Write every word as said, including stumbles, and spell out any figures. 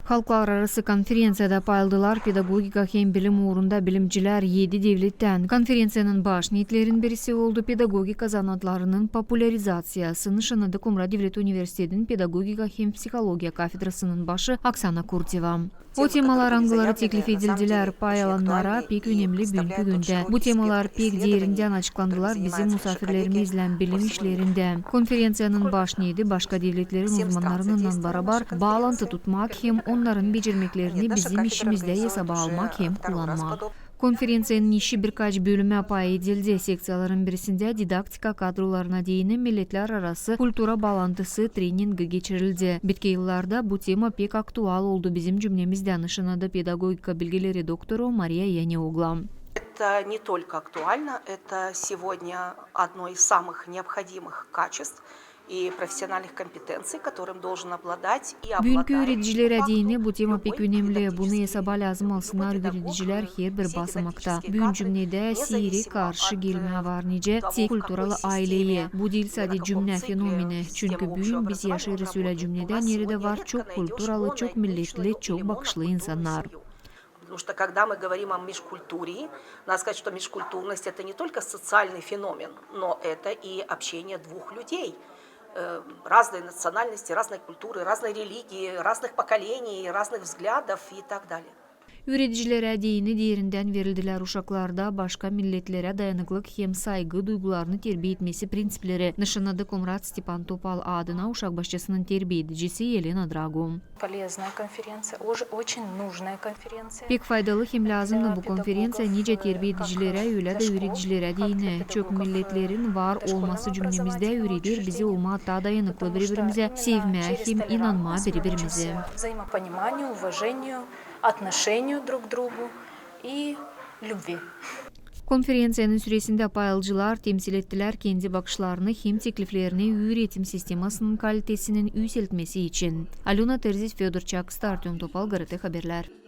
Halklararası konferenţiyada pay aldılar pedagogika hem bilim uurunda bilimcilär edi devlettän. Konferenţiyanın baş niyetlerin birisi oldu pedagogika zanaatlarının popularizaţiyası, nışannadı Komrat devlet universitetinin pedagogika hem psihologiya kafedrasının başı Oksana Kurteva. O temalar, angıları teklif edildilär pay alannara, pek önemli büünkü gündä. Bu temalar pek derindän açıklandılar bizim musaafirlerimizlän bilim işlerindä. Konferenţiyanın baş niyeti başka devletlerin uzmannarınnan barabar baalantı tutmak hem onnarın becermeklerini bizim işimizdä esaba almak hem kullanmak. Konferenţiyanın işi birkaç bölümä pay edildi. Sekţiyaların birisindä didaktika kadrolarına deyni milletlär arası kultura baalantısı treningi geçirildi. Bitki yıllarda bu tema pek aktual oldu bizim cümnemizdä, nışannadı pedagogika bilgileri doktoru Mariya Yaniogla. Это не только актуально, это сегодня одно из самых необходимых качеств и профессиональных компетенций, которым должен обладать и обладает. Büünkü üüredicilerä deyni bu tema pek önemli. Bunu esaba lääzım alsınnar üüredicilär herbir basamakta. Büün cümnedä siirä karşı gelmää var nicä tek kulturalı ayleyä. Bu diil sade cümnä fenomeni. Çünkü büün biz yaşêêrız ölä cümnedä, neredä var çok kulturalı, çok milletli, çok bakışlı insannar. Потому что, когда мы говорим о межкультурии, надо сказать, что межкультурность — это не только социальный феномен, но это и общение двух людей, э, разной национальности, разной культуры, разной религии, разных поколений, разных взглядов и так далее. Üüredicilerä deyni derindän verildilär uşaklarda başka milletlerä dayanıklık hem saygı duygularını terbiya etmesi prinţipleri, nışannadı Komrat Stepan Topal adına uşak başçasının terbiya edicisi Elena Dragu. Полезная конференция, очень нужная конференция. Pek faydalı hem lääzımnı bu konferenţiya nicä terbiya edicilerä, ölä dä üüredicilerä deyni. Çok milletlerin var olması cümnemizdä üüreder bizi olmaa taa dayanıklı biri-birimizä, sevmää hem inanmaa biri-birimizä. Взаимопониманию, уважению, отношению друг к другу и любви. Konferenţiyanın süresindä pay alıcılar temsil ettilär kendi bakışlarını hem tekliflerini üüretim sistemasının kalitesinin üüseltmesi için. Alöna Terziç, Födor Çaksta, Artöm Topal, GRT Haberlär.